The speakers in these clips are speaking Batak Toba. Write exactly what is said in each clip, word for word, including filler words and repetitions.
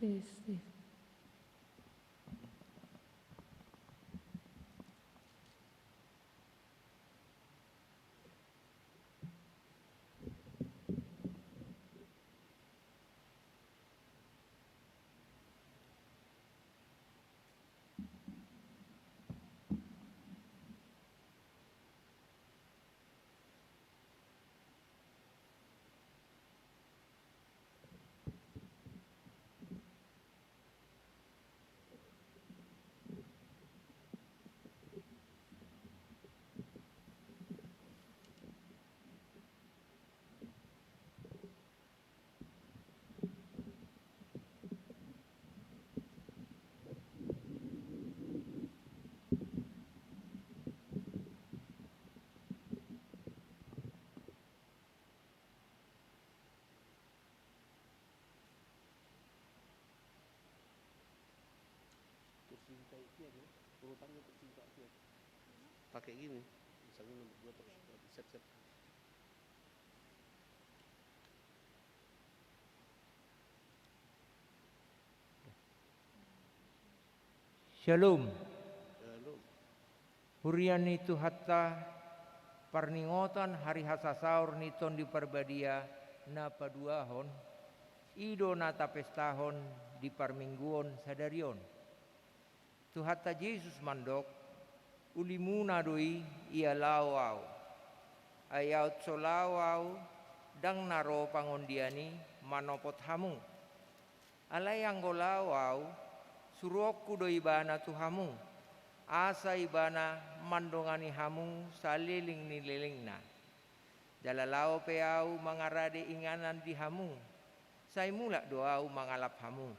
Tes, tes. Pakai gini. Misalnya nomor dua tuh, siap-siap. Shalom. Shalom. Huria ni Tuhanta, parningotan hari hasasaor ni Tondi Parbadia na paduahon, i do na tapestahon di parmingguon sadari on. Tuhanta Jesus mandok, ulimuna do i ia laho Ahu. Ai aut so laho Ahu, ndang na ro pangondian i manopot hamu. Alai anggo laho Ahu, suruonku do Ibana tu hamu, asa Ibana mandongani hamu saleleng ni lelengna. Jala laho pe Ahu mangarade inganan di hamu, sai mulak do Ahu mangalap hamu,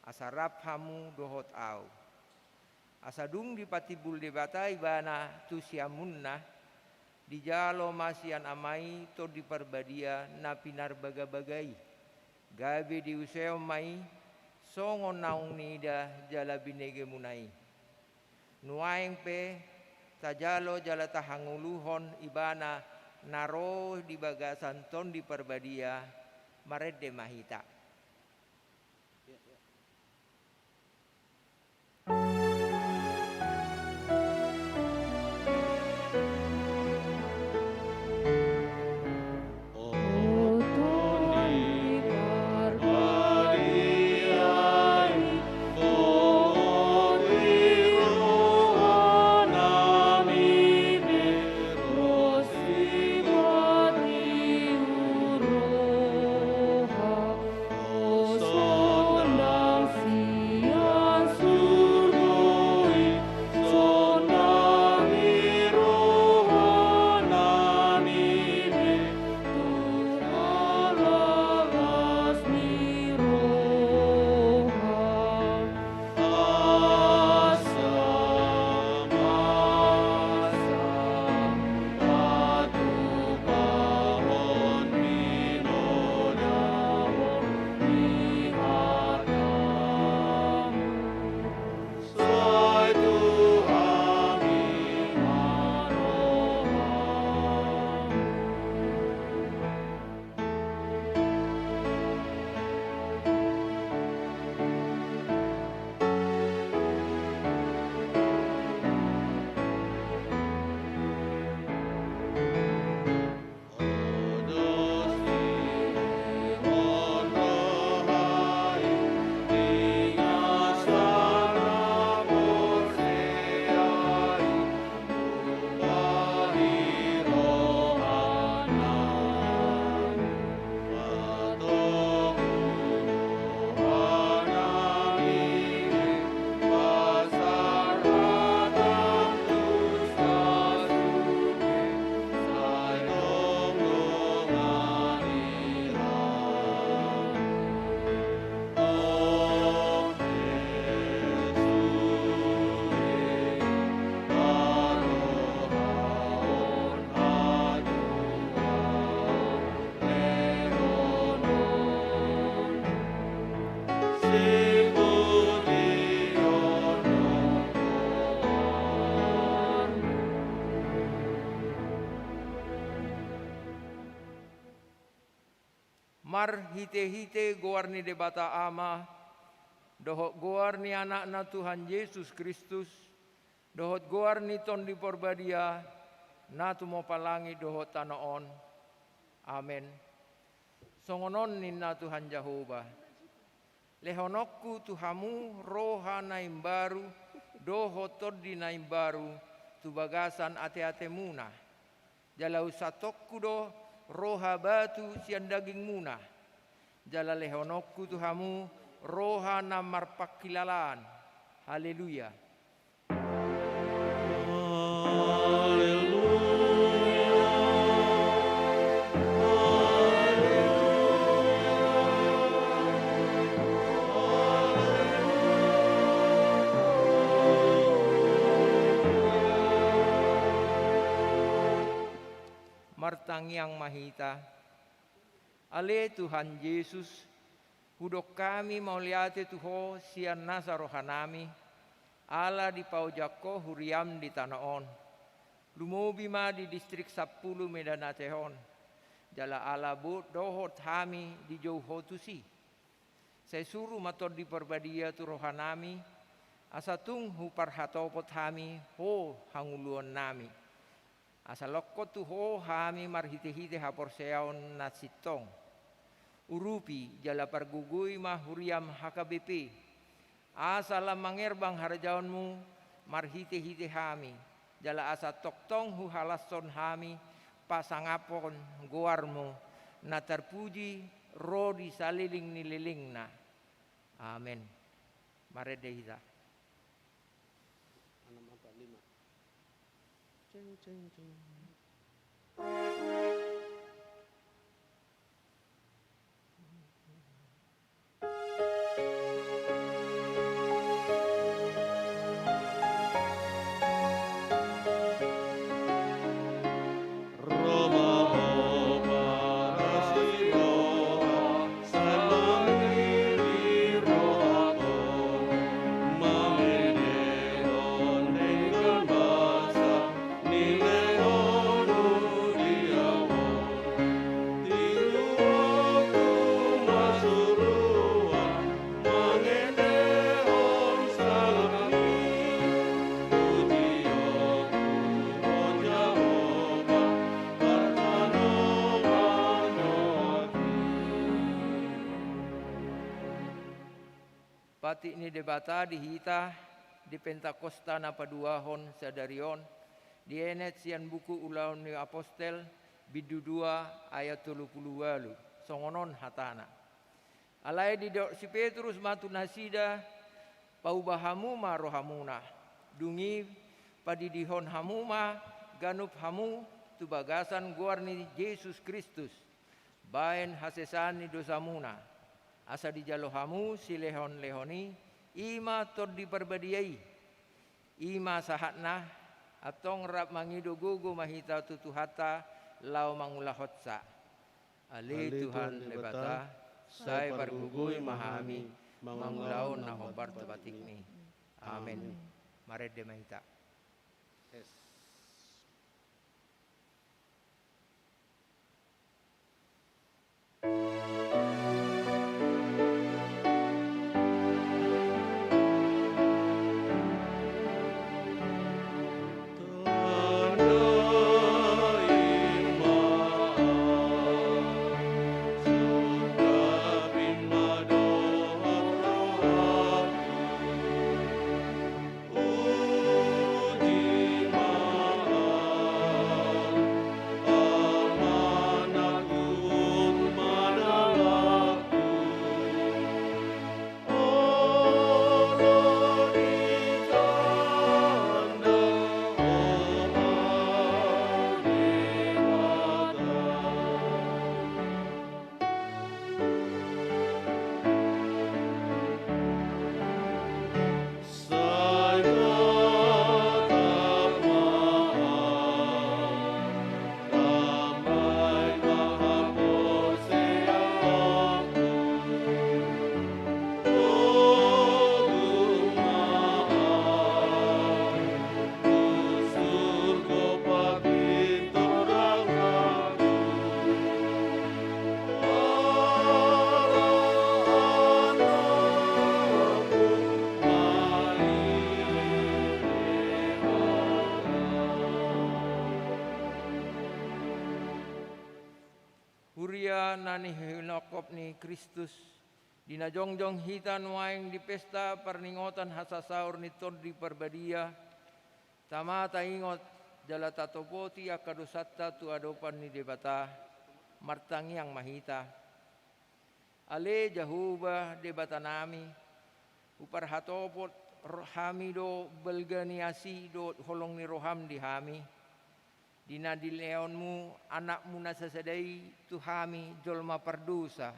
asa rap hamu dohot Ahu. Asa dung dipatimbul Debata Ibana tu siamunna, dijalo ma sian Ama i Tondi Parbadia na pinarbagabaga i, gabe diuseon ma i songon naung niida jala binegemuna i. Nuaeng pe tajalo jala tahangoluhon Ibana na ro di bagasan Tondi Parbadia, marende ma hita. Marhitehite goar ni Debata Ama, dohot goar ni Anakna Tuhan Jesus Kristus, dohot goar ni Tondi Parbadia, na tumompa langit dohot tano on. Amen. Songon on ninna Tuhan Jahowa: Lehononku tu hamu roha na imbaru, dohot tondi na imbaru, tu bagasan ateatemuna. Jala unsatkonku do roha batu sian dagingmuna, jala lehononku tu hamu roha na marpangkilalaan. Haleluya. Haleluya. Martangiang ma hita. Ale Tuhan Jesus, hudok hami mauliate tu Ho sian nasa rohanami, ala dipaojak Ho huriaM di tano on. Lumobi ma di distrik sampulu Medan Aceh on, jala ala bo dohot hami dijou Ho tusi. Sai suru ma Tondi Parbadia tu rohanami, asa tung huparhatopot hami Ho hangoluannami. Asa longkot tu Ho hami marhitehite haporseaon na sintong. Urupi jala pargogoi ma huriaM H K B P, asa lam mangerbang harajaonMu marhitehite hami, jala asa tongtong huhalashon hami pasangaphon goarMu, na tarpuji ro di saleleng ni lelengna. Amen. Marende hita. Enam, empat, lima. Ceng, ceng, ceng. Patik ni Debata di hita di Pentakosta na paduahon sadari on, dienet sian buku Ulaon ni Apostel, bindu dua ayat tolu pulu ualu, songon on hatana. Alai didok si Petrus ma tu nasida: Pauba hamu ma rohamuna, dung i padidihon hamu ma ganup hamu tu bagasan goar ni Jesus Kristus, baen hasesaan ni dosamuna, asa dijalo hamu silehonlehon i, i ma Tondi Parbadia i. I ma sahatna, antong rap mangido gogo ma hita tu Tuhanta laho mangulahonsa. Ale Tuhan Debata, sai pargogoi ma hami mangulahon na hombar tu patikMi. Amen. Marende ma hita. Kuria na nihinongkop ni Kristus, di na jongjong hita nuaeng di pesta parningotan hasasaor ni Tondi Parbadia, tama taingot jala tatopoti angka dosanta tu adopan ni Debata, martangiang ma hita. Ale Jahowa Debatanami, huparhatopot ro-, hami do balga ni asi dohot holong ni roham di hami, di na dilehonmu Anakmu na sasada i tu hami jolma pardosa.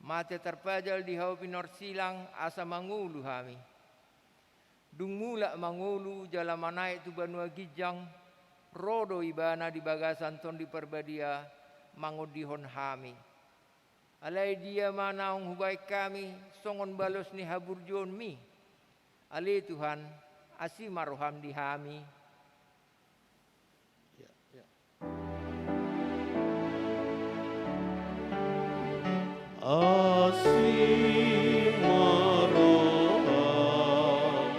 Mate tarpajal di hau pinorsilang asa mangolu hami. Dung mulak mangolu jala manaek tu banua ginjang, ro do Ibana di bagasan Tondi Parbadia mangondihon hami. Alai dia ma naung hubaen hami songon balos ni haburjuonmi? Ale Tuhan, asi ma roham di hami. Asi ma roham,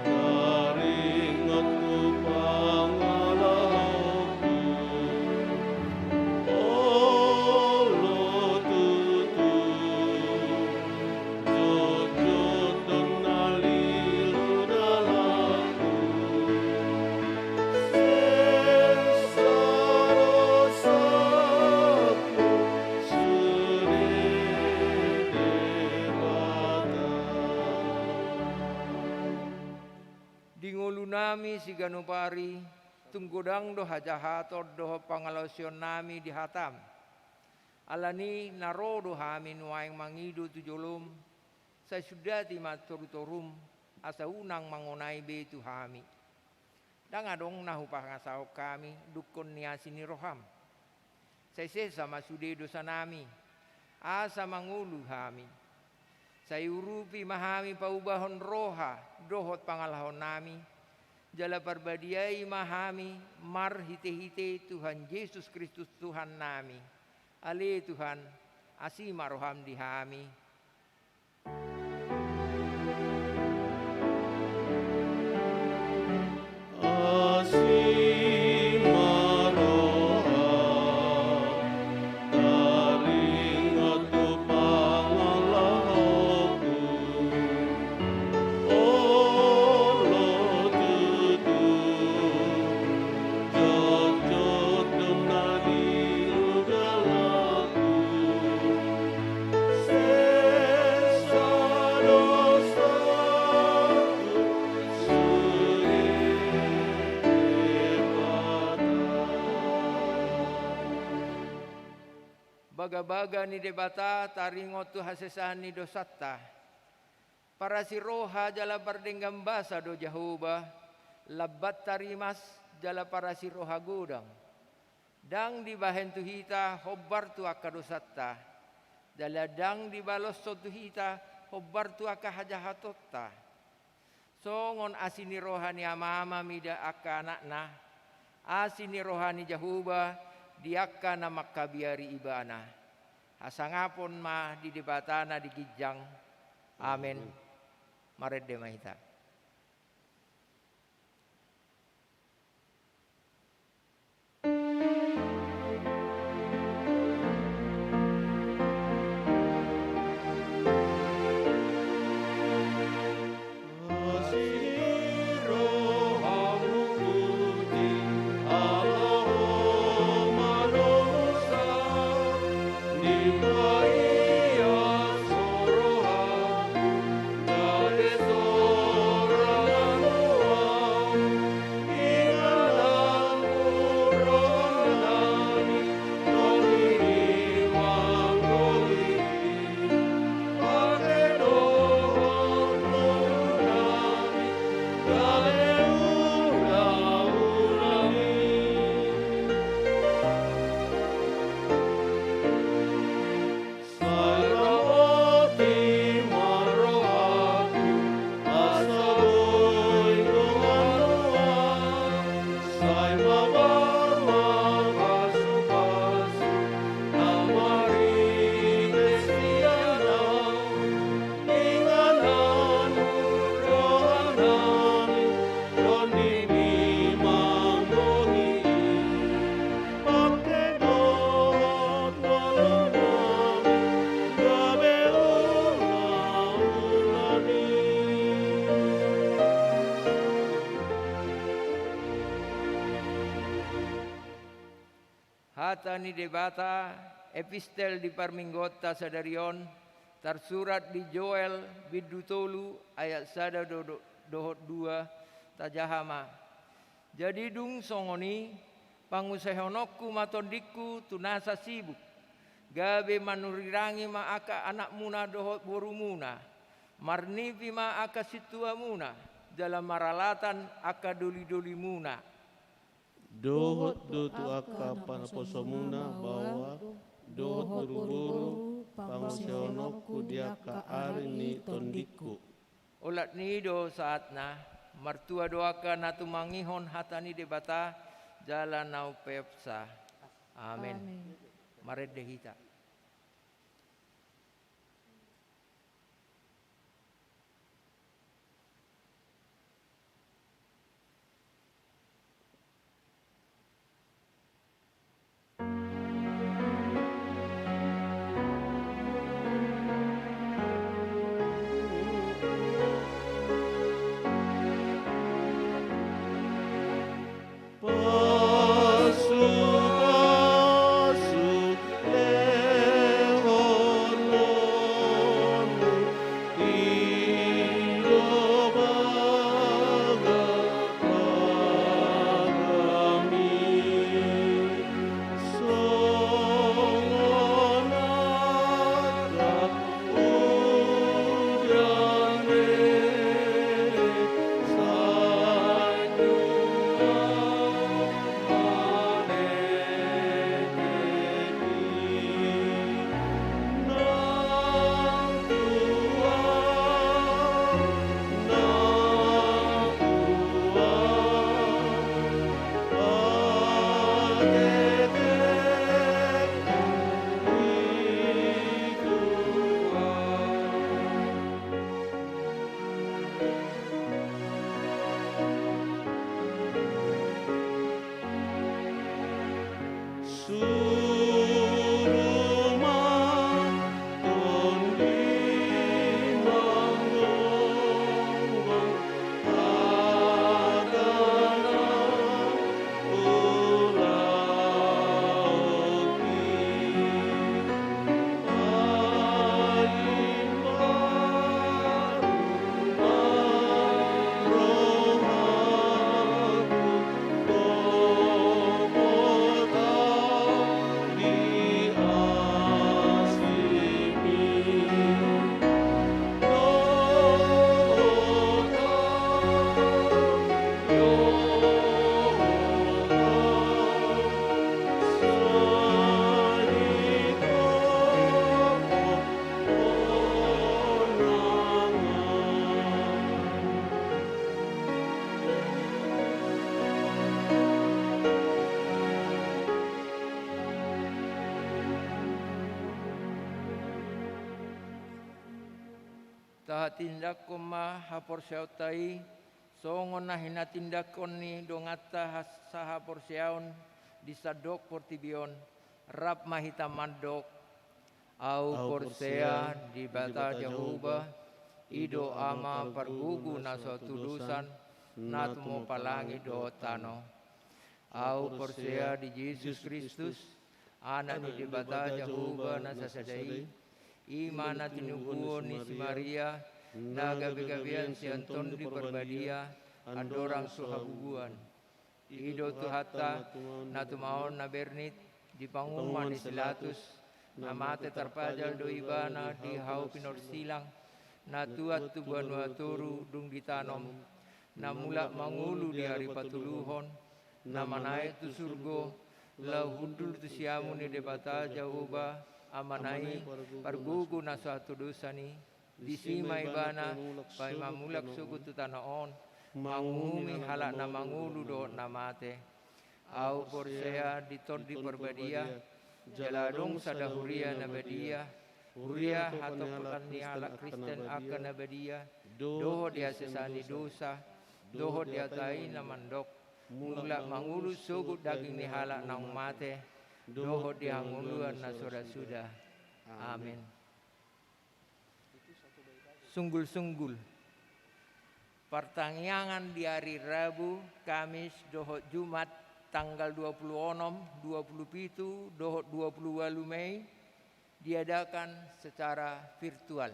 taringot tu pangalahoku. Olo tutu, jotjot do na lilu dalanku. Sesa dosaku sude Debata. Di ngolunami siganup ari, tung godang do hajahaton dohot pangalaosionnami di hatam. Alani na ro do hami nuaeng mangido tu jolom, sai sundati ma torutorum, asa unang mangonai be tu hami. Ndang adong na hupangasahon hami dungkon ni asi ni roham. Sai sesa ma sude dosanami, asa mangolu hami. Sai urupi ma hami paubahon roha dohot pangalahonami, jala parbadiai ma hami marhitehite Tuhan Jesus Kristus Tuhannami. Ale Tuhan, asi ma roham di hami. Asi ma roham, taringot tu pangalahoku. Olo tutu, jotjot do na lilu dalanku. Sesa dosaku sude Debata. Bagabaga ni Debata taringot tu hasesaan ni dosanta. Parasi roha jala pardenggan basa do Jahowa, lambat tarimas jala parasi roha godang. Ndang dibahen tu hita hombar tu angka dosanta, jala ndang dibaloshon tu hita hombar tu angka hajahatonta. Songon asi ni roha ni amama mida angka anakna, asi ni roha ni Jahowa di angka na mangkabiari Ibana. Hasangapon ma di Debata na di ginjang. Amen. Amen. Marende ma hita. Hata ni Debata, epistel di parmingguonta sadari on, tarsurat di Joel bindu tolu ayat sada do-, do-, dohot dua, tajaha ma. Jadi dung songon i, pangusehononku ma tondingku tu nasa sibuk, gabe manurirangi ma angka anakmuna dohot borumuna, marnipi ma angka sintuamuna, jala maralatan angka dolidolimuna. Dohot do tu angka panaposomuna baoa, dohot boruboru, pangusehononku di angka ari ni tondingku. Olat ni do saatna, martua do angka na tumangihon hata ni Debata, jala na umpeopsa. Amen. Amen. Marende hita. Tahatindangkon ma haporseaonta i, songon na hinatindangkon ni donganta has-, sahaporseaon di sandok portibi on, rap ma hita mandok: Ahu porsea di Debata Jahowa, i do Ama pargogo na so hatudosan, na tumompa langit dohot tano. Ahu porsea di Jesus Kristus, Anak ni Debata Jahowa na sasada i, i ma na tinubuhon ni si Maria, na gabegabean sian Tondi Parbadia, andorang so habubuan. I do Tuhanta, na tumaon na bernit, dipanguhum ma ni si Pilatus, na mate tarpajal do Ibana di hau pinorsilang, na tuat tu banua toru dung ditanom, na mulak mangolu di ari patoluhon, na manaek tu surgo, laho hundul tu siamun ni Debata Jahowa, Amana i, pargogo na so hatudosan i, disi ma Ibana paima mulak sogot tu tano on, manguhumi halak na mangolu dohot na mate. Ahu porsea di Tondi Parbadia, jala adong sada huria na badia, huria hatopan ni halak Kristen angka na badia, dohot di hasesaan ni dosa, dohot di hata i na mandok, mulak mangolu sogot daging ni halak naung mate, dohot di hangoluan na so ra suda. Amen. Sunggulsunggul. Partangiangan di ari Rabu, Kamis, dohot Jumat, tanggal dua puluh onom, dua puluh pitu, dohot dua puluh ualu Mei diadakan secara virtual.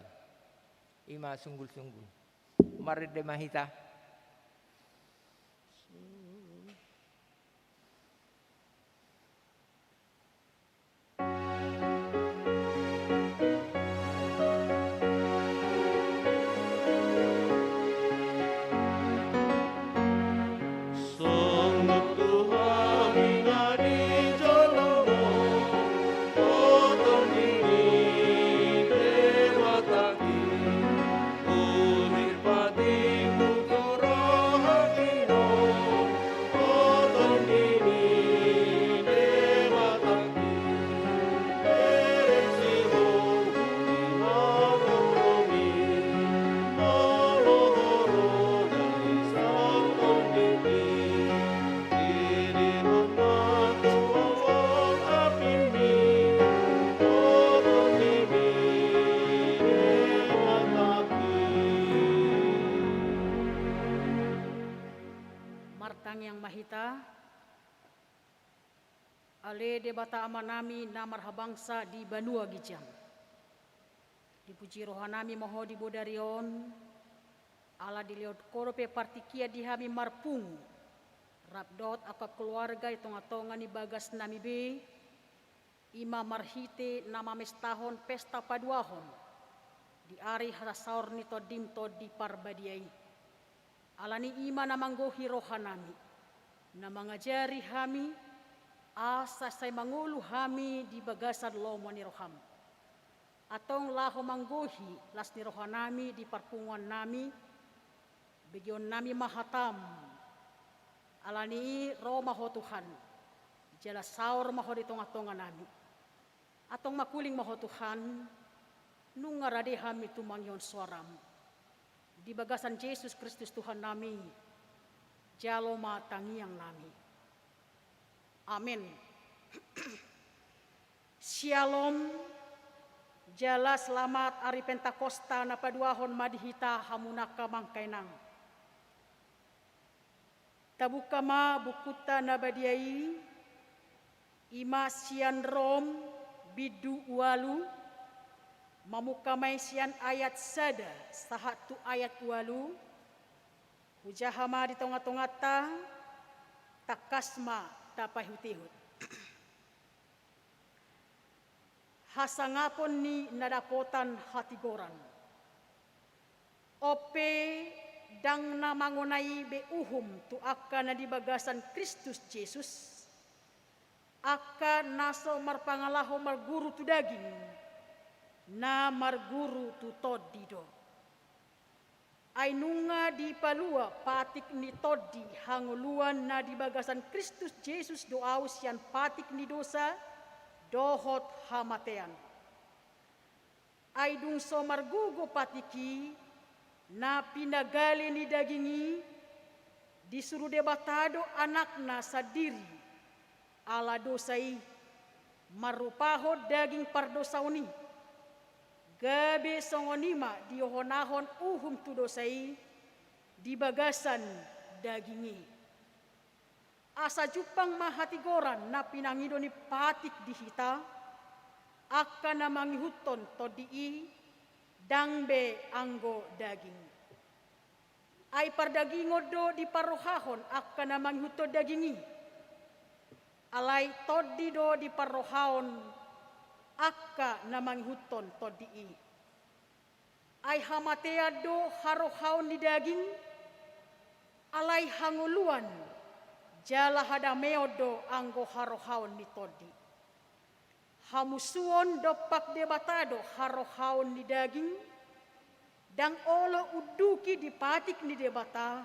Ima sunggul-sunggul. Marende ma hita. Martangiang ma hita. Ale Debata Amanami na marhabangsa di banua ginjang, dipuji rohanami ma Ho di bodari on, ala dilehon Ho dope partingkian di hami marpungu, rap dohot angka keluarga di tonga-tonga ni bagasnami be, ima marhite na mamestahon pesta paduahon di ari hasaor ni Tondim Tondi Parbadia i. Alani i ma na manggohi rohanami, na mangajari hami, asa sai mangolu hami di bagasan lomo ni roham. Antong laho manggohi las ni rohanami di parpunguannami, begeonnami ma hatam. Alani i ro ma Ho Tuhan, jala saor ma Ho di tonga-tonganami. Antong mangkuling ma Ho Tuhan, nunga rade hami tumangihon soaram. Di bagasan Jesus Kristus Tuhannami, jalo ma tangiangnami. Amen. Syalom, jala selamat ari Pentakosta na paduahon ma di hita hamu angka amang inang. Tabuka ma bukunta na badia i, ima sian Rom bindu ualu, mamungka ma i sian ayat sada sahat tu ayat ualu, hujaha ma di tonga-tonganta, tangkas ma tapaihut-ihut. Hasangapon ni na dapotan hatigoran. On pe ndang na mangonai be uhum tu angka na di bagasan Kristus Jesus, angka na so marpangalaho marguru tu daging, na marguru tu Tondi do. Ai nunga dipalua patik ni Tondi hangoluan na di bagasan Kristus Jesus do ahu sian patik ni dosa dohot hamatean. Ai dung so margogo patik i, na pinagale ni daging i, disuru Debata do Anakna sandiri, ala dosa i, marrupahon daging pardosaon i, gabe songon i ma dihonahon uhum tu dosa i di bagasan daging i. Asa jumpang ma hatigoran na pinangido ni patik di hita, angka na mangihuthon Tondi i, ndang be anggo daging. Ai pardagingon do diparrohahon angka na mangihuthon daging i. Alai Tondi do diparrohahon angka na mangihuthon Tondi i. Ai hamatean do harohaon ni daging, alai hangoluan jala hadameon do anggo harohaon ni Tondi. Hamusuon dompak Debata do harohaon ni daging, ndang olo unduki di patik ni Debata,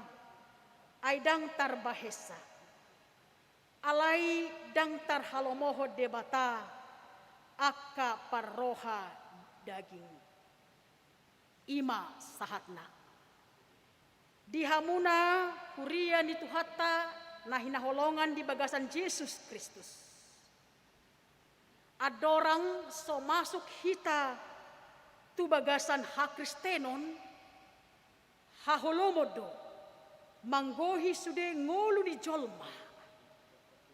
ai ndang tarbahensa. Alai ndang tarhalomohon Debata angka parroha daging. I ma sahatna. Di hamuna huria ni Tuhanta na hinaholongan di bagasan Jesus Kristus. Andorang so masuk hita tu bagasan hakristenon, haholomon do manggohi sude ngolu ni jolma.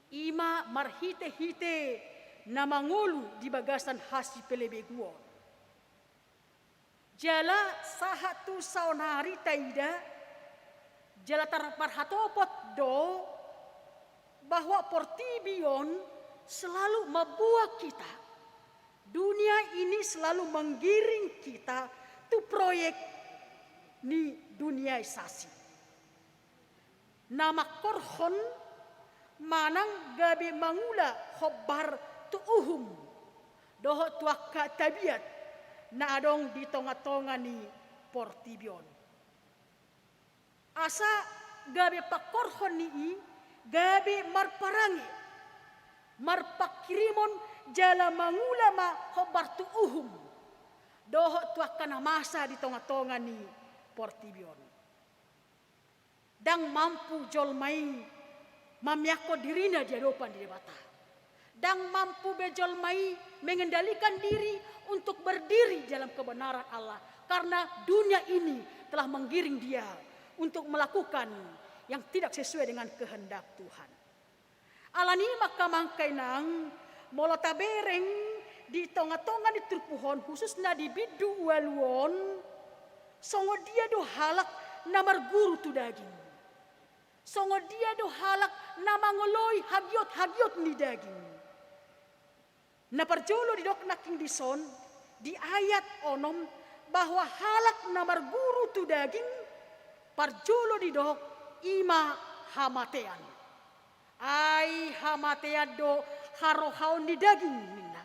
I ma marhite-hite na mangolu di bagasan hasipelebeguon. Jala sahat tu saonari taida, jala tarparhatopot do bahwa portibi on selalu mambuat kita. Dunia ini selalu menggiring kita tu proyek ni duniaisasi. Na mangkorhon manang gabe mangula hombar tu uhum dohot tu angka tabiat na adong di tonga-tonga ni portibi on. Asa gabe pangkorhon ni i, gabe marparange, marpangkirimon jala mangula ma hombar tu uhum dohot tu angka na masa di tonga-tonga ni portibi on. Ndang mampu jolma i mamiangkon dirina di adopan ni Debata. Ndang mampu be jolma i mengendalikan diri untuk berdiri dalam kebenaran Allah, karena dunia ini telah menggiring dia untuk melakukan yang tidak sesuai dengan kehendak Tuhan. Alani i ma angka amang inang, molo tabereng di tonga-tonga ni turpuk on, khususna di bindu ualu on, songon dia do halak na marguru tu daging. Songon dia do halak na mangoloi hagiot-hagiot ni daging. Na parjolo didok nangkin dison, di ayat onom, bahwa halak na marguru tu daging, parjolo didok, i ma hamatean. Ai hamatean do harohaon ni daging, ninna.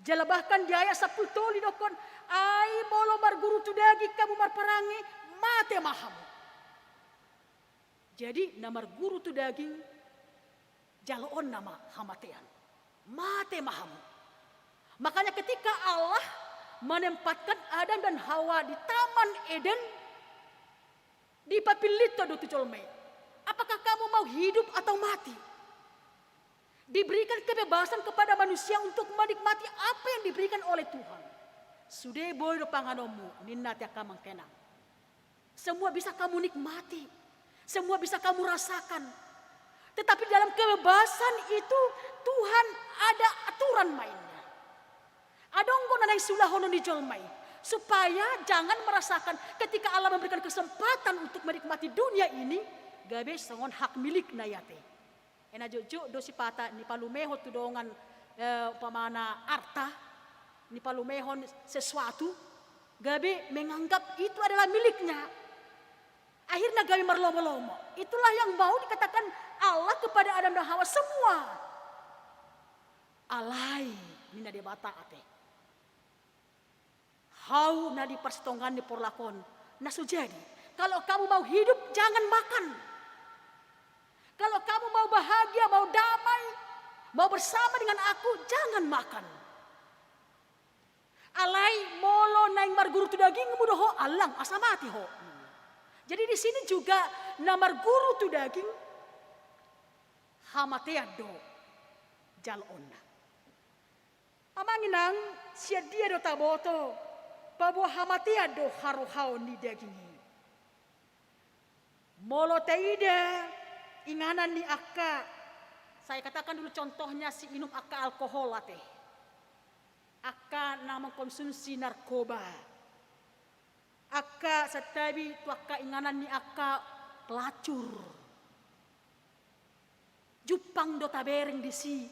Jala bahkan di ayat sampulu tolu didokkon, ai molo marguru tu daging hamu marparange, mate ma hamu. Jadi, na marguru tu daging, jaloonna ma hamatean. Mate ma hamu. Makanya ketika Allah menempatkan Adam dan Hawa di Taman Eden, dipapillit do tu jolma i. Apakah kamu mau hidup atau mati? Diberikan kebebasan kepada manusia untuk menikmati apa yang diberikan oleh Tuhan. Sude boi do panganonmu, ninna tu angka amang inang. Semua bisa kamu nikmati, semua bisa kamu rasakan. Tetapi dalam kebebasan itu Tuhan ada aturan mainnya. Adong do na naeng siulahonon ni jolma i, supaya jangan merasakan ketika Allah memberikan kesempatan untuk menikmati dunia ini, gabe songon hak milikna i ate. Ena jotjot do sipata nipalumehon tu dongan, eh, umpamana arta, nipalumehon sesuatu, gabe menganggap itu adalah miliknya. Akhirnya gabe marlomo-lomo. Itulah yang mau dikatakan Allah kepada Adam dan Hawa semua. Alai, ninna Debata ate. Hau na di parsitongaan ni porlak on, na so jadi. Kalau kamu mau hidup, jangan makan. Kalau kamu mau bahagia, mau damai, mau bersama dengan aku, jangan makan. Alai molo naeng marguru tu dagingmu do ho, allang asa mate ho. Jadi di sini juga na marguru tu daging, hamatean do jaloonna. Amang inang, sian dia do taboto, paboa hamatean do harohaon ni daging i. Molo taida inganan ni angka, saya katakan dulu contohnya si inum angka alkohol ate. Angka na mengkonsumsi narkoba. Angka santabi tu angka inganan ni angka pelacur. Jumpang do tabereng disi,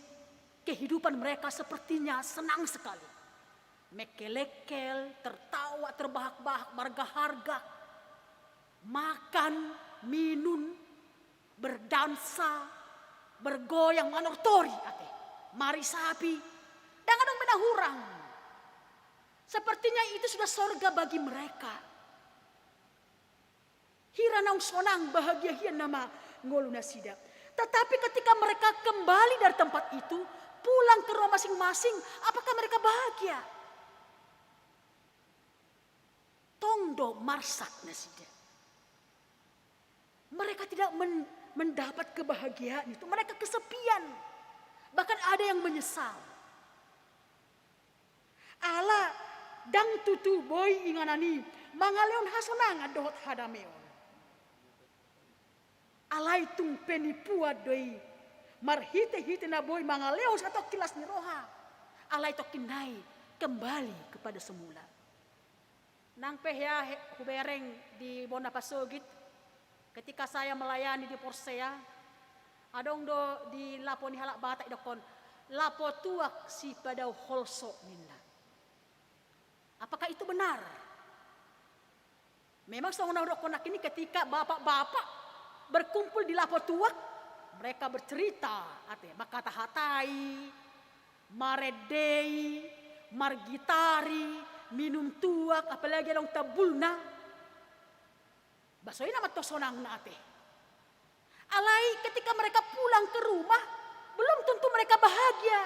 kehidupan mereka sepertinya senang sekali. Mengkelekkel, tertawa, terbahak-bahak, marharga-harga, makan, minum, berdansa, bergoyang, manortori ate, marisapi, ndang adong be na hurang. Sepertinya itu sudah sorga bagi mereka. Hira naung sonang bahagia hian nama ngolu nasida. Tetapi ketika mereka kembali dari tempat itu, pulang ke rumah masing-masing, apakah mereka bahagia? Tong do marsak nasida. Mereka tidak men-, mendapat kebahagiaan itu. Mereka kesepian. Bahkan ada yang menyesal. Ala ndang tutu boi inganan i mangalehon hasonangan dohot hadameon. Alai tung penipuan do i marhite-hite na boi mangalehon satongkin las ni roha, alai tongkin nai kembali kepada semula. Nang pe hea he-, hubereng di bona pasogit, ketika saya melayani di Porsea, adong do di lapo ni halak Batak didokkon, lapo tuak sipadao holso ninna. Apakah itu benar? Memang songon na hudokkon nangkin i, ketika bapak-bapak berkumpul di lapo tuak, mereka bercerita, ate, mangkata-hatai, marendei, margitari, minum tuak, apalagi adong tambulna. Bah, songon i nama tong sonangna, ate. Alai ketika mereka pulang ke rumah, belum tentu mereka bahagia.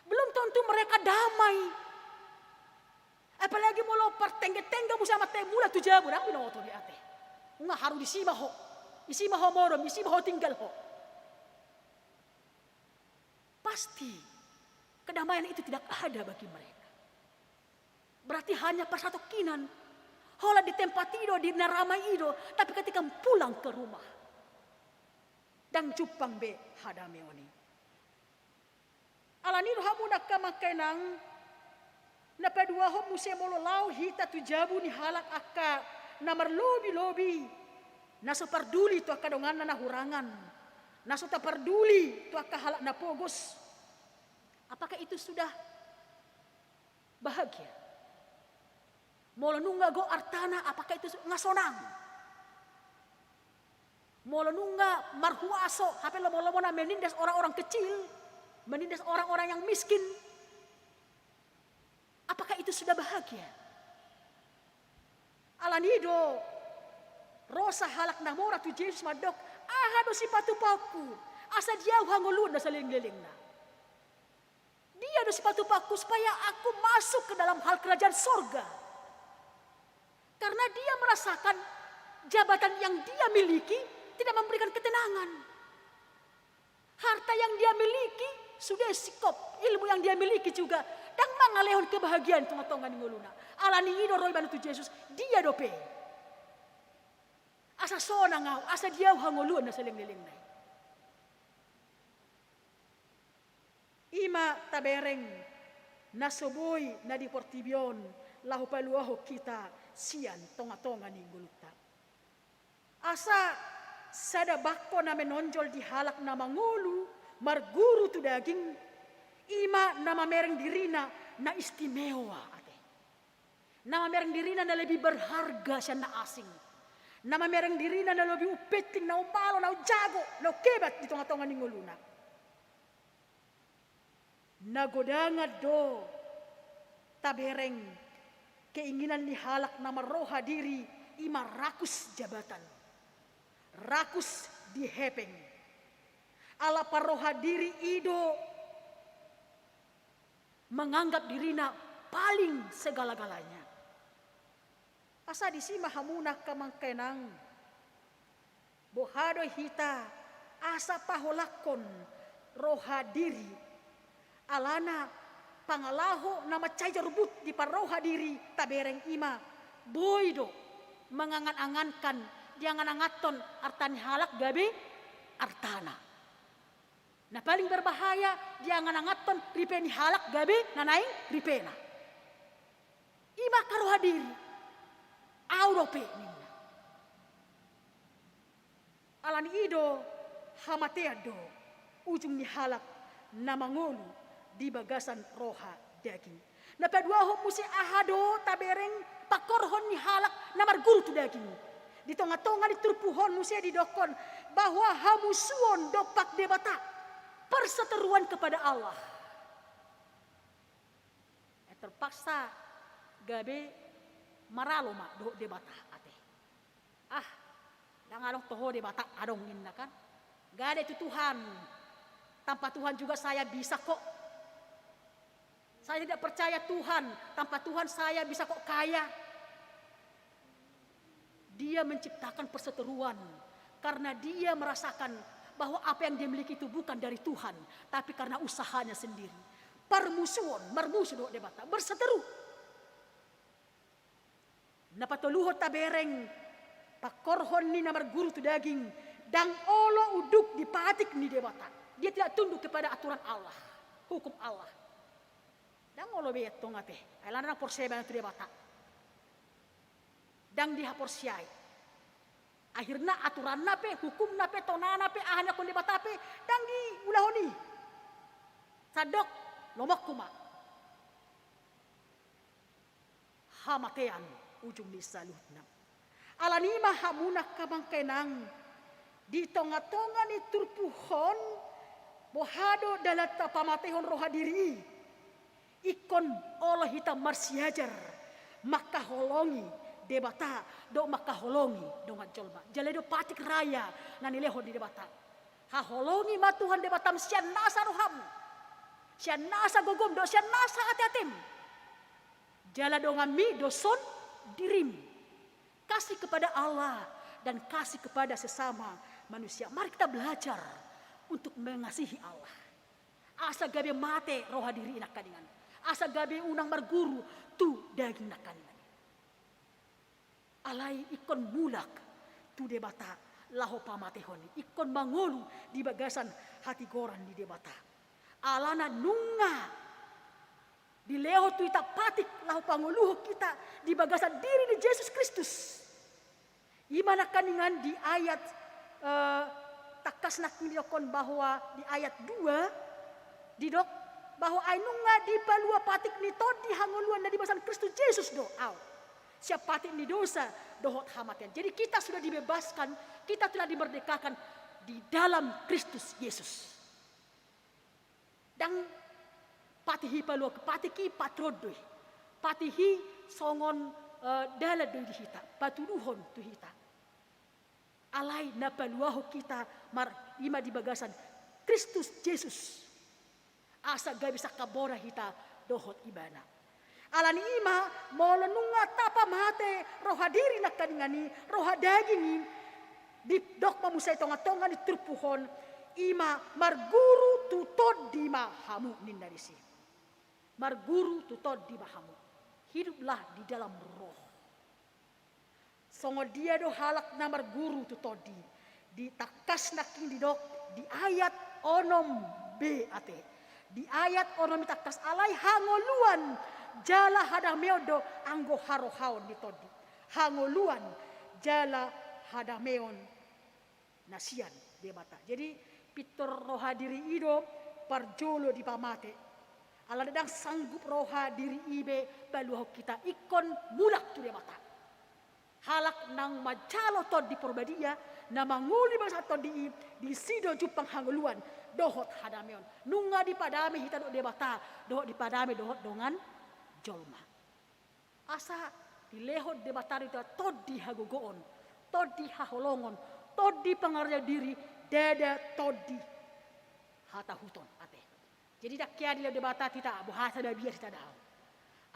Belum tentu mereka damai. Apalagi molo partengge-tengge muse amanta i mulak tu jabu, ndang binoto be, ate. Nunga haru disi ma ho. Disi ma ho modom, disi ma ho tinggal ho. Pasti kedamaian itu tidak ada bagi mereka. Berarti hanya parsatongkinan. Holan di tempat i do, di na ramai i do, tapi ketika pulang ke rumah, ndang jumpang be hadameon i. Alani i do hamu angka amang inang, na paduahon muse, molo laho hita tu jabu ni halak angka na marlobi-lobi, na so parduli tu angka donganna na hurangan, na so taparduli tu angka halak na pogos, apakah itu sudah bahagia? Molo nunga gok artana, apakah itu su-, nunga sonang? Molo nunga marhuaso, hape lomo-lomona menindas orang-orang kecil, menindas orang-orang yang miskin, apakah itu sudah bahagia? Alani i do ro sahalak na mora tu Jesus mandok, "Aha do sipatu paonku, asa di ahu hangoluan na saleleng-lelengna? Dia do sipatu paonku supaya aku masuk ke dalam hal kerajaan sorga?" Karena dia merasakan jabatan yang dia miliki tidak memberikan ketenangan. Harta yang dia miliki sudah sikop, ilmu yang dia miliki juga ndang mangalehon kebahagiaan tonga-tonga ni ngoluna. Alani i do ro ibana tu Jesus, "Dia dope, asa sonang ahu, asa di ahu hangoluan na saleleng-lelengna i." I ma tabereng na so boi na di portibi on laho paluahon hita sian tonga-tonga ni ngolunta. Asa sada bangko na menonjol di halak na mangolu marguru tu daging, i ma na mamereng dirina na istimewa, ate. Na mamereng dirina na lebih berharga sian na asing. Na mamereng dirina na lebih umpenting, na umbalo, na unjago, na ungkebat di tonga-tonga ni ngoluna. Na godangan do tabereng keinginan ni halak na marroha diri, i ma rakus jabatan, rakus di hepeng. Ala parroha diri i do menganggap dirina paling segala-galanya. Asa disi ma hamuna angka amang inang, boha do hita asa paholangkon roha diri, alana pangalaho na mansai jorbut di parroha diri tabereng i ma boi do mangangan-angankan, diangan-anganhon arta ni halak gabe artana. Na paling berbahaya, diangan-anganhon ripe ni halak gabe na naeng ripena. I ma angka roha diri, "Ahu dope," ninna. Alani i do hamatean do ujung ni halak na mangolu di bagasan roha daging. Na paduahon muse, aha do tabereng pangkorhon ni halak na marguru tu daging? Di tonga-tonga ni turpuk on muse didokkon bahwa hamusuon dompak Debata, perseteruan kepada Allah. Eh, terpaksa gabe maralo ma dohot Debata, ate. Ah, ndang adong toho Debata adong ninna kan. Gak ada itu Tuhan. Tanpa Tuhan juga saya bisa kok. Saya tidak percaya Tuhan, tanpa Tuhan saya bisa kok kaya. Dia menciptakan perseteruan karena dia merasakan bahwa apa yang dia miliki itu bukan dari Tuhan, tapi karena usahanya sendiri. Parmusuon, marmusu dohot Debata, berseteru. Na patoluhon tabereng pangkorhon ni na marguru tu daging, Ndang olo unduk di patik ni Debata. Dia tidak tunduk kepada aturan Allah, hukum Allah. Ndang olo be antong ate. Ai alana ndang porsea ibana tu Debata. Ndang dihaporseai. Akhirna aturanna pe, hukumna pe, tonana pe, aha na nidok ni Debata pe, ndang diulahon i. Sandok, lomoku ma. Hamatean ujung ni saluhutna. Alani i ma hamu na angka amang inang, di tonga-tonga ni turpuk on, boha do dalan tapamatehon roha diri i. Ingkon olo hita marsiajar mangkaholongi Debata dohot mangkaholongi dongan jolma. Jala i do patik raya na nilehon ni Debata. Haholongi ma Tuhan Debatam sian nasa roham, sian nasa gogom dohot sian nasa ate-atem. Jala donganmi do son dirim. Kasih kepada Allah dan kasih kepada sesama manusia. Mari kita belajar untuk mengasihi Allah. Asa gabe mate roha diri i nangkaningan. Asa gabe unang marguru tu daging nangkaningan. Alai ingkon mulak tu Debata laho pamatehon i. Ingkon mangolu di bagasan hatigoran ni Debata. Alana nunga dilehon tu hita patik laho pangoluhon hita di bagasan diri ni Jesus Kristus. I ma nangkaningan di ayat, eh, tangkas nangkin didokkon bahwa di ayat dua didok bahwa ai nunga dipalua patik ni tondi hangoluan na di bagasan Kristus Jesus do au. Sian patik ni dosa dohot hamatean. Jadi kita sudah dibebaskan, kita telah dimerdekakan di dalam Kristus Yesus. Ndang patik i paluahon, patik i patron do i. Patik i songon, eh, dalan do i di hita, patuduhon tu hita. Alai na paluahon hita mar-, i ma di bagasan Kristus Jesus. Asa gabe sangkap bona hita dohot Ibana. Alani i ma, molo nunga tapamate roha diri nangkaningan i, roha daging i, didok ma muse i tonga-tonga ni turpuk on, i ma marguru tu tondi ma hamu ninna disi. Marguru tu tondi ma hamu. Hiduplah di dalam Roh. Songon dia do halak na marguru tu tondi? Di tangkas nangkin didok di ayat onom be ate. Di ayat onom i tangkas, alai hangoluan jala hadameon do anggo harohaon ni tondi. Hangoluan jala hadameon na sian Debata. Jadi pintor roha diri i do parjolo dipamate. Alana ndang sanggup roha diri i be paluahon hita, ingkon mulak tu Debata. Halak naung manjalo Tondi Porbadia, na mangolu di bagasan tondi i, disi do jumpang hangoluan dohot hadameon. Nunga dipadame hita dohot Debata, dohot dipadame dohot dongan jolma. Asa dilehon Debata do hita tondi hagogoon, tondi haholongon, tondi pangarajai diri, ndada tondi hatahuton ate. Jadi ndang hea dilehon Debata hita boha sada biar hita dao.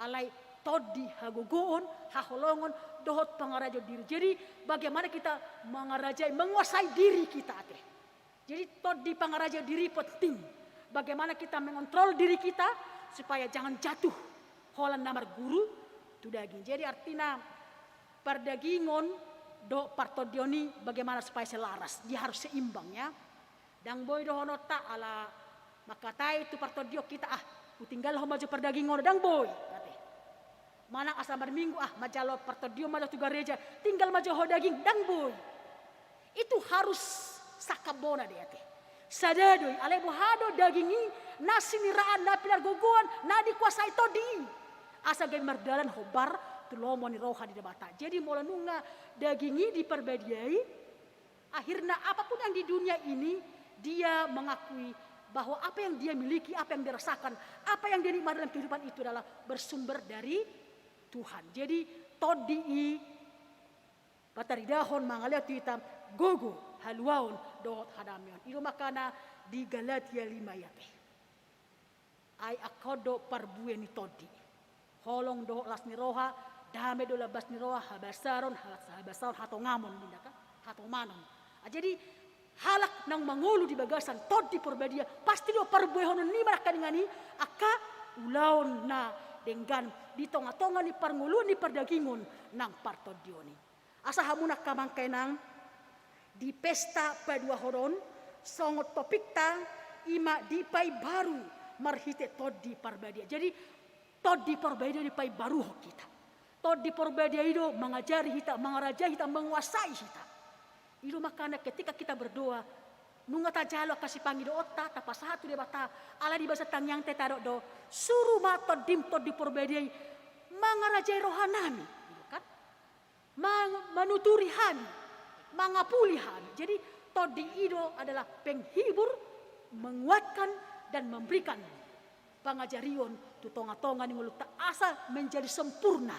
Alai tondi hagogoon, haholongon, dohot pangarajai diri. Jadi bagaimana kita mangarajai, menguasai diri kita ate. Jadi tondi pangarajai diri penting. Bagaimana kita mengontrol diri kita supaya jangan jatuh holan na marguru tu daging. Jadi artina pardagingon dohot partondion i bagaimana supaya selaras, dia harus seimbang ya. Ndang boi dohononta ala mangkatai tu partondion hita, ah, hutinggalhon ma jo pardagingon, ndang boi ate. Manang asa marminggu, ah, manjalo partondion ma jo tu gareja, tinggal ma jo ho daging, ndang boi. Itu harus sangkap bona do i ate. Sada do i, alai boha do daging i na siniraan, na pinargogoan, na dikuasai tondi i. Asa gabe mardalan hombar tu lomo ni roha ni Debata. Jadi molo nunga daging i diparbadiai, akhirna apapun yang di dunia ini, dia mengakui bahwa apa yang dia miliki, apa yang dia rasakan, apa yang dia nikmati dalam kehidupan itu adalah bersumber dari Tuhan. Jadi tondi i pataridahon mangalehon tu hita gogo, haluaon dohot hadameon. I do makana di Galatia lima i ate. Ai angka on do parbue ni tondi. Holong dohot las ni roha, dame dohot las ni roha, habasaron, ha-, habasaon, hatongamon ninna kan, hatomanon. Ah, jadi halak naung mangolu di bagasan Tondi Porbadia, pasti do parbuehonon i ma nangkaningan i angka ulaon na denggan di tonga-tonga ni parngoluon ni pardagingon nang partondion i. Asa hamu nangkin amang inang, Di pesta paduahon on, songon topikta, ima dipaibarui marhite Tondi Parbadia. Jadi, Tondi Parbadia dipaibaruhon hita. Tondi Parbadia i do mangajari hita, mangarajai hita, manguasai hita. I do makana ketika kita berdoa, nunga tajalo angka sipangidoonta, tapasahat tu Debata, ala di bagasan tangiangta tadok do, suru ma Tondim Tondi Parbadia i mangarajai rohanami. Gitu kan? Mang-, manuturi hami, mangapuli hami. Jadi, Tondi i do adalah penghibur, menguatkan, dan memberikan pangajarion tu tonga-tonga ni ngolunta asa menjadi sempurna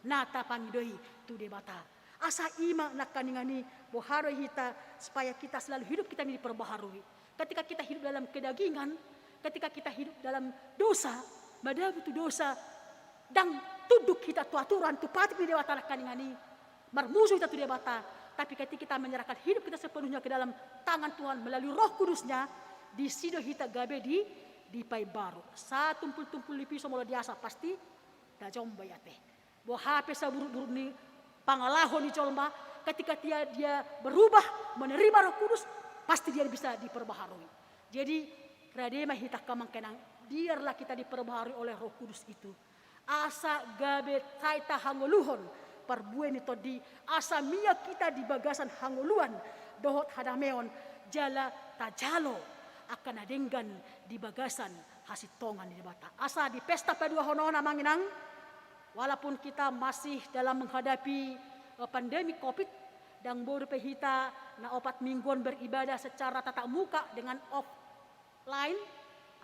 na tapangido i tu Debata. Asa ima nangkaningan i, boha do hita supaya kita selalu hidup kita ini diperbaharui. Ketika kita hidup dalam kedagingan, ketika kita hidup dalam dosa, madabu tu dosa, ndang tunduk hita tu aturan, tu patik ni Debata nangkaningan i, marmusu hita tu Debata. Tapi ketika kita menyerahkan hidup kita sepenuhnya ke dalam tangan Tuhan melalui Roh Kudus-Nya, disi do hita gabe di, dipaimbaru. Satumpul-tumpul ni piso molo diasah pasti tajombai ate. Boha pe saburuk-buruk ni pangalaho ni jolma, ketika dia, dia berubah, menerima Roh Kudus, pasti dia bisa diperbaharui. Jadi, rade ma hita angka amang inang, biarlah kita diperbaharui oleh Roh Kudus itu. Asa gabe sai tahangoluhon parbue ni Tondi, asa mian hita di bagasan hangoluan dohot hadameon, jala tajalo angka na denggan di bagasan hasintongan ni Debata. Asa di pesta paduahon on amang inang, walaupun kita masih dalam menghadapi, eh, pandemi covid, ndang boi dope hita na opat minggu on beribadah secara tatap muka dengan offline,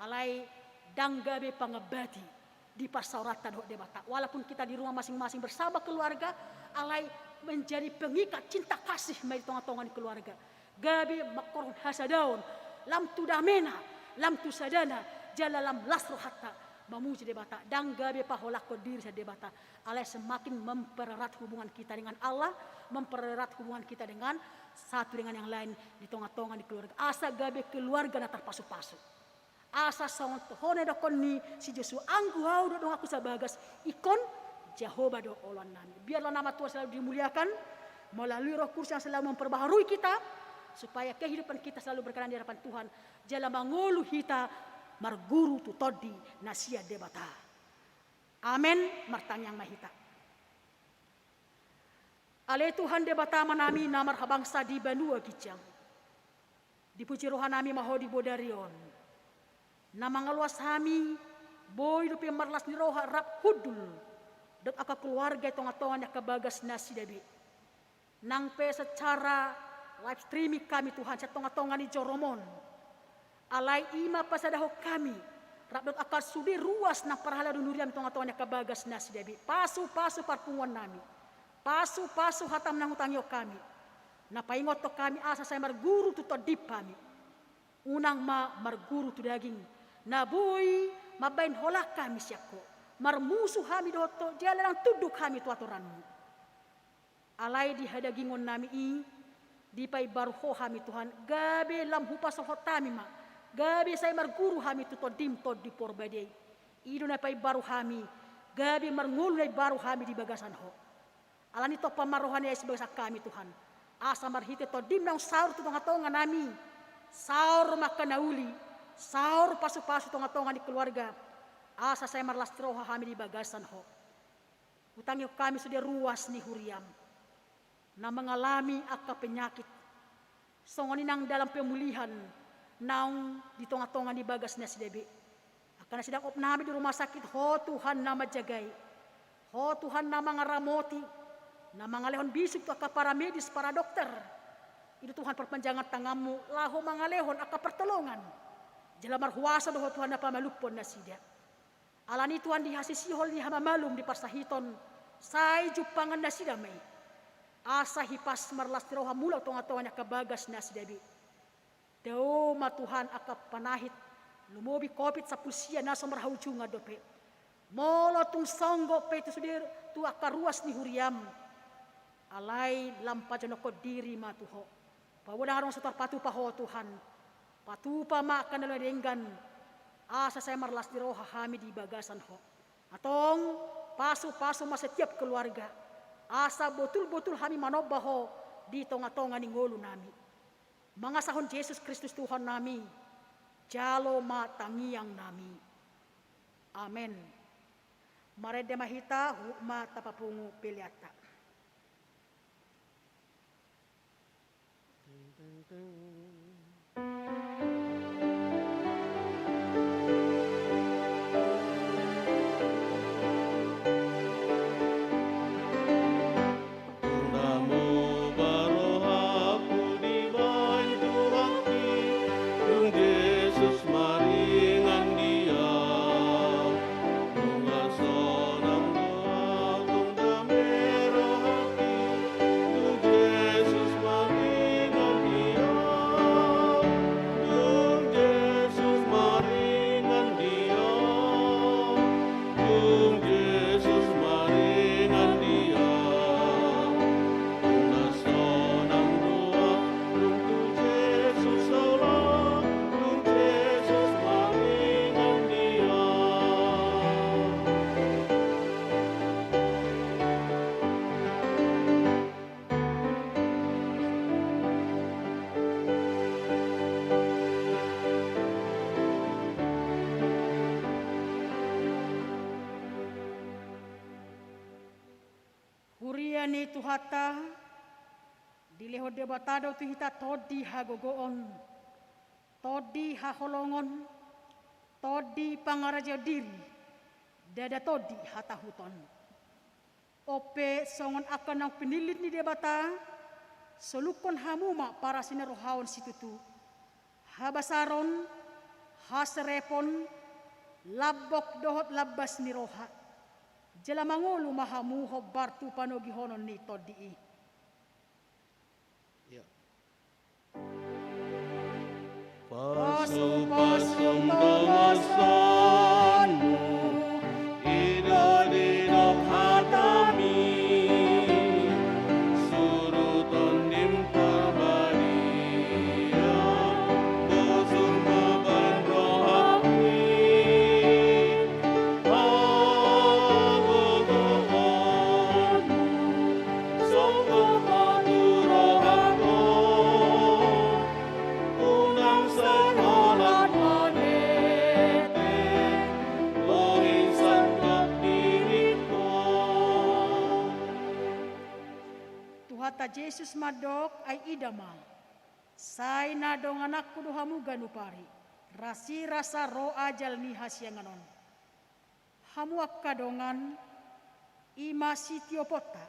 alai ndang gabe pangambati di parsaoranta dohot Debata. Walaupun kita di rumah masing-masing bersama keluarga, alai menjadi pengikat cinta kasih ma i di tonga-tonga ni keluarga. Gabe mangkorhon hasadaon, lam tu damena, lam tu sadana, jala lam las rohanta mamuji Debata, ndang gabe paholangkon diri sian Debata, alai semakin mempererat hubungan kita dengan Allah, mempererat hubungan kita dengan satu dengan yang lain di tonga-tonga ni keluarga. Asa gabe keluarga na tarpasu-pasu. Asa songon toho na didokkon ni si Josua, anggo ahu do donganku sabagas, ingkon Jahowa do oloannami. Biarlah nama Tuhan selalu dimuliakan melalui Roh Kudus yang selalu memperbaharui kita, supaya kehidupan kita selalu berkenan di hadapan Tuhan, jala mangolu hita marguru tu tondi na sian Debata. Amen. Martangiang ma hita. Ale Tuhan Debata Amanami na marhabangsa di banua ginjang, dipuji rohanami ma Ho di bodari on. Na mangaloas hami, boi dope marlas ni roha rap hundul dohot angka keluarga i tonga-tonga ni angka bagas nasida be. Nang pe secara live streaming hami Tuhan sian tonga-tonga ni jorom on. Alai i ma pasadahon hami rap dohot angka sude ruas na parhalado ni huriami tonga-tonga ni angka bagas nasida be. Pasu-pasu parpunguannami. Pasu-pasu hatam na hutangihon hami. Na paingothon hami asa sai marguru tu tondim hami. Unang ma marguru tu daging, na boi mambahen holang hami sian Ho, marmusu hami dohot Ho, jala ndang tunduk hami tu atoranMu. Alai di hadagingonnami i, dipaimbaru Ho hami Tuhan, gabe lam hupasahat hami ma, gabe sai marguru hami tu tondim Tondi Porbadia i. I do na paimbaru hami, gabe marngolu na imbaru hami di bagasan Ho. Alani i tompa ma roha ni Jesus bagasan hami Tuhan. Asa marhite tondim naung saor tu tonga-tonganami. Saor ma angka na uli. Saor pasu-pasu tonga-tonga ni keluarga. Asa sai marlas ni roha hami di bagasan Ho. Hutangihon hami sude ruas ni huriaM. Na mangalami angka penyakit. Songon i nang dalam pemulihan naung di tonga-tonga ni bagas nasida be. Angka na sedang opname di rumah sakit, Ho Tuhan na manjagai. Ho Tuhan na mangaramoti, na mangalehon bisuk tu angka para medis, para dokter. I do Tuhan perpanjangan tanganMu, laho mangalehon angka pertolongan. Jala marhuaso do Ho Tuhan na pamalumhon nasida. Alani i Tuhan di hasisihol ni hamamalum di parsahiton, sai jumpangan nasida ma i. Asa hipas marlas ni roha mulak tonga-tonga ni angka bagas nasida be. Dao ma Tuhan angka panahit, lumobi covid sampulu sia na so marhaujungan dope. Molo tung songgot pe tu sude tu angka ruas ni huriaM. Alai lam pajonokhon diri ma tu Ho. Paboa ndang adong so tarpatupa Ho Tuhan. Patupa ma angka na uli na denggan. Asa sai marlas ni roha hami di bagasan Ho. Antong, pasu-pasu ma setiap keluarga. Asa botul-botul hami manomba Ho, di tonga-tonga ni ngolunami. Mangasahon Jesus Kristus Tuhannami, jalo ma tangiangnami. Amen. Marende ma hita, huhut ma tapapungu peleanta. Huria ni Tuhanta, dilehon Debata do tu hita tondi hagogoon, tondi haholongon, tondi pangarajaon diri, ndada tondi hatahuton. On pe songon angka naung pinillit ni Debata, solukhon hamu ma parasirohaon situtu, habasaron, haserepon, lambok dohot lambas ni roha. Jala mangolu ma hamu hombar tu panogihonon ni tondi i. Ia. Pasupasu tongosonmu, i do didok hatami, suru Tondim Parbadia, bosur ma baen rohangki, hagogoonmu, songgop ma tu rohangkon, unang sai holan manete, bohi sandok diringkon. Tuhanta Jesus mandok, ai ida ma, sai na dongananku do hamu ganup ari, rasirasa ro ajal ni hasiangan on. Hamu angka dongan, i ma sitioponta.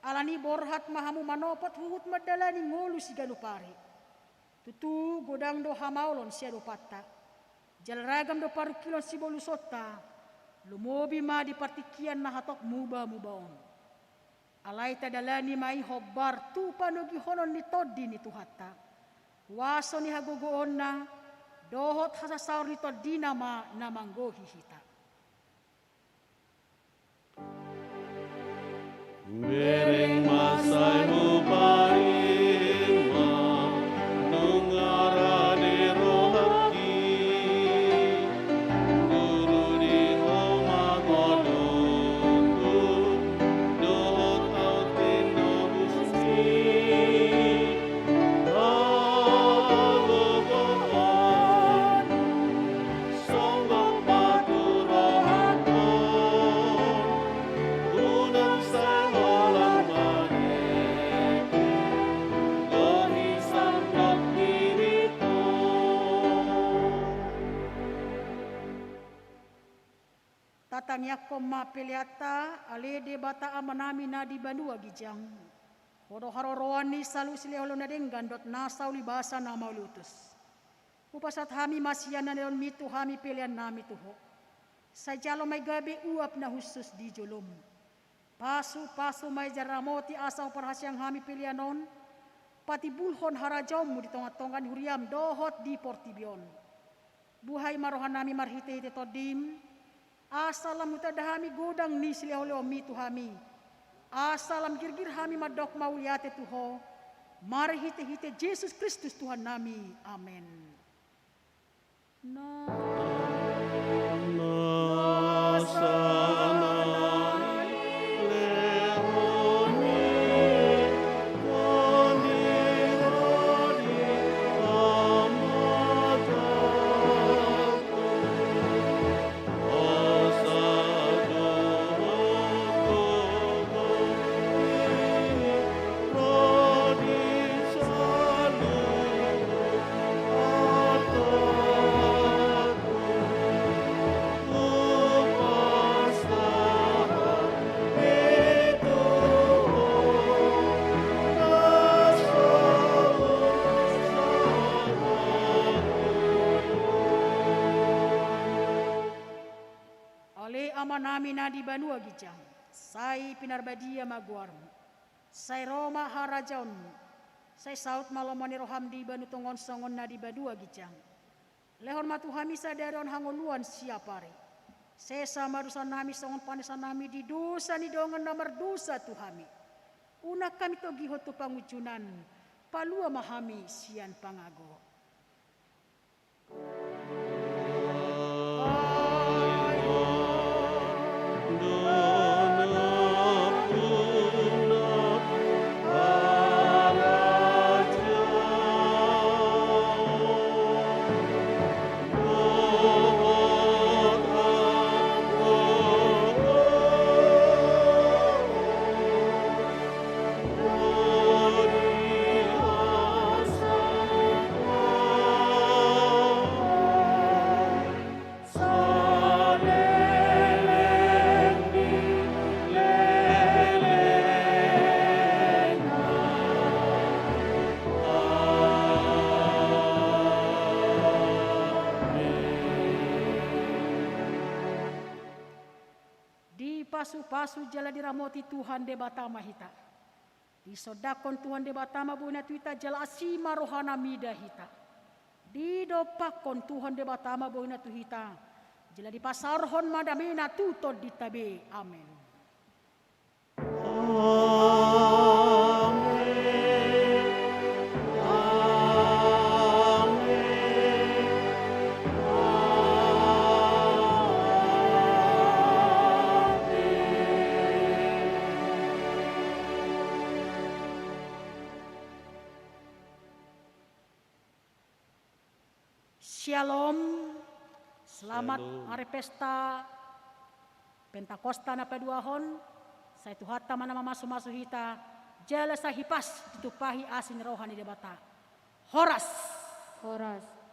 Alani borhat ma hamu manopot huhut mandalani ngolu siganup ari. Tutu godang do hamaolon siadopanta. Jala ragam do parungkilon sibolusonta. Lumobi ma di partingkian na hatop muba-muba on. Alai tadalani ma i hombar tu panogihonon ni Tondi ni Tuhanta. Huaso ni hagogoonna, dohot hasasaor ni Tondina ma na manggohi hita. Bereng ma sai hupaima, nunga rade rohangki, guru di ho mangodongku, dohot au tinobusmi, hagogoonmu, songgop ma tu rohangkon, unang sai holan manete, bohi sandok diringkon. Tatangiangkon ma peleanta. Ale Debata Amanami na di banua ginjang, Ho do haroroan ni saluhut silehonlehon na denggan dohot nasa ulibasa na mauliutus. Hupasahat hami ma sian na nidokmi tu hami peleannami tu Ho. Sai jalo ma i gabe uap na hushus di jolom. Pasupasu ma i jala ramoti asa huparhaseang hami pelean on patimbulhon harajaonmu di tongatonga ni huriam dohot di portibi on. Buhai ma rohanami marhitehite Tondim, asa lam hutanda hami godang ni silehonlehonmi tu hami, asa lam girgir hami mandok mauliate tu Ho, marhitehite Jesus Kristus Tuhannami. Amen. Na, na, sa, na, na, le, ro, ni, ko, Ale Amanami na di banua ginjang, sai pinarbadia ma goarmu. Sai ro ma harajaonmu. Sai saut ma lomo ni roham di banua tonga on songon na di banua ginjang. Lehon ma tu hami sadari on hangoluan siapari. Sesa ma dosanami songon panesanami di dosa ni dongan na mardosa tu hami. Unang hami togihon tu pangunjunan, palua ma hami sian pangago. Dipasupasu jala diramoti Tuhan Debata ma hita. Disondangkon Tuhan Debata ma bohina tu hita jala asi ma rohana mida hita. Didompakkon Tuhan Debata ma bohina tu hita jala dipasaorhon ma damena tu tondinta be. Amen. Syalom. Selamat Syalom. Hari pesta Pentakosta na paduahon. Sai Tuhanta ma na mamasumasu hita. Jala sai hipas ditumpahi asi ni roha ni Debata. Horas. Horas.